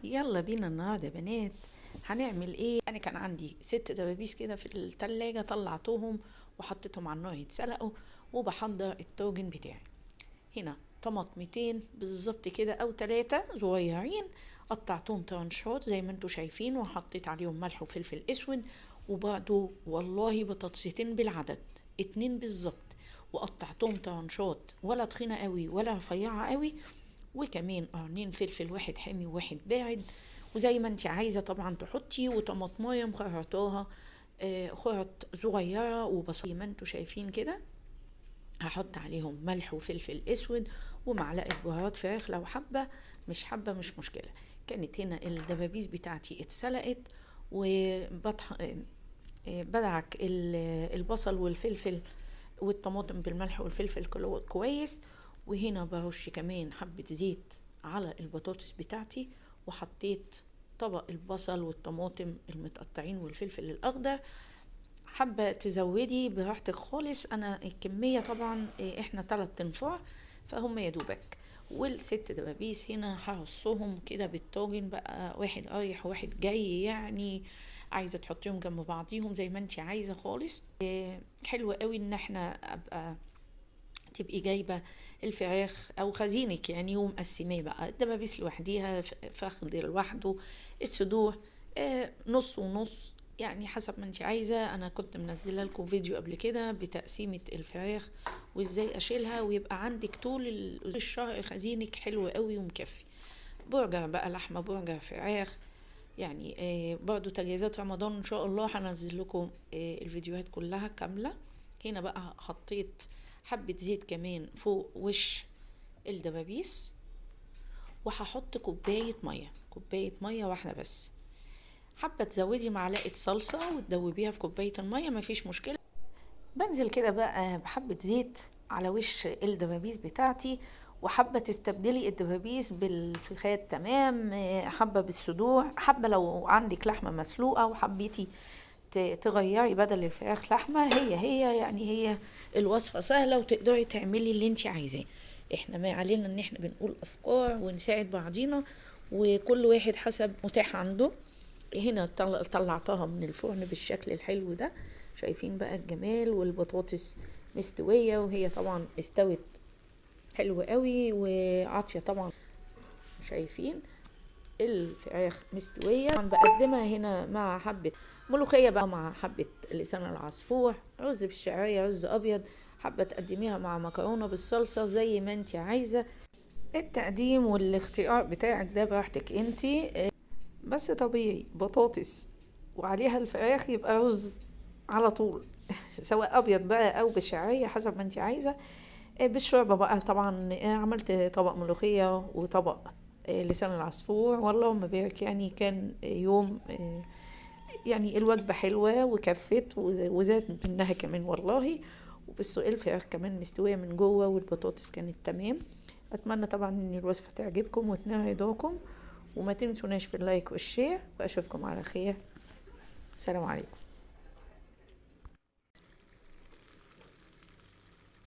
يلا بينا النهارده يا بنات هنعمل ايه. انا كان عندي 6 دبابيس كده في التلاجة، طلعتهم وحطيتهم على النار يتسلقوا، وبحضر الطاجن بتاعي. هنا طماطمتين بالظبط كده او 3 صغيرين، قطعتهم ترانشات زي ما انتوا شايفين، وحطيت عليهم ملح وفلفل اسود، وبرده والله بطاطستين بالعدد 2 بالظبط، وقطعتهم ترانشات ولا تخينة قوي ولا رفيعة قوي، وكمان قرنين فلفل، واحد حامي وواحد بارد، وزي ما انت عايزه طبعا تحطي، وطماطمايه مخرطاها خرط صغيرة وبصل زي ما انتوا شايفين كده. هحط عليهم ملح وفلفل اسود ومعلقة بهارات فراخ لو حابة، مش حابة مش مشكلة. كانت هنا الدبابيس بتاعتي اتسلقت، وبطح بدعك البصل والفلفل والطماطم بالملح والفلفل كويس. وهنا برش كمان حبة زيت على البطاطس بتاعتي، وحطيت طبق البصل والطماطم المتقطعين والفلفل الأخضر. حابة تزودي براحتك خالص، أنا الكمية طبعا إحنا 3 تنفار فهم يا دوبك. وال6 دبابيس هنا هرصهم كده بالطاجن بقى، واحد رايح وواحد جاي، يعني عايزة تحطيهم جنب بعضيهم زي ما انت عايزة خالص. حلو قوي ان احنا ابقى تبقي جايبة الفراخ او خزينك يعني ومقسماه بقى، الدبابيس لوحديها، فخد لوحده، الصدور نص ونص، يعني حسب ما انت عايزة. انا كنت منزلة لكم فيديو قبل كده بتقسيمة الفراخ وازاي اشيلها، ويبقى عندك طول الشهر خزينك حلو قوي ومكفي. برجر بقى لحمة، برجر فراخ، يعني برضو تجهيزات رمضان ان شاء الله هنزل لكم الفيديوهات كلها كاملة. هنا بقى حطيت حبة زيت كمان فوق وش الدبابيس، وهحط كوباية مية، كوباية مية واحدة بس. حابة تزودي معلقة صلصة وتدوبيها في كوباية المية مفيش مشكلة. بنزل كده بقى بحبة زيت على وش الدبابيس بتاعتي، وحابة تستبدلي الدبابيس بالفخاد تمام، حابة بالصدور، حابة لو عندك لحمة مسلوقة وحبيتي تغيري بدل الفراخ لحمة، هي يعني هي الوصفة سهلة وتقدري تعملي اللي انت عايزاه. احنا ما علينا ان احنا بنقول افكار ونساعد بعضينا، وكل واحد حسب متاح عنده. هنا طلعتها من الفرن بالشكل الحلو ده، شايفين بقى الجمال، والبطاطس مستوية وهي طبعا استوت حلو قوي وعاطية طبعا، شايفين الفراخ مستوية. بقدمها هنا مع حبة ملوخية بقى، مع حبة لسان العصفور، رز بالشعرية، رز أبيض، حابة تقدميها مع مكرونة بالصلصة زي ما انت عايزة. التقديم والاختيار بتاعك ده براحتك انتي، بس طبيعي بطاطس وعليها الفراخ يبقى رز على طول سواء أبيض بقى أو بالشعرية حسب ما انت عايزة. بالشوربة بقى طبعا عملت طبق ملوخية وطبق لسان العصفور، واللهم بارك. يعني كان يوم يعني الوجبة حلوة وكفت وزاد منها كمان والله. وبس الفراخ كمان مستوية من جوه والبطاطس كانت تمام. أتمنى طبعا إن الوصفة تعجبكم وتنال رضاكم، وما تنسوناش في ال like وال share، وأشوفكم على خير. سلام عليكم.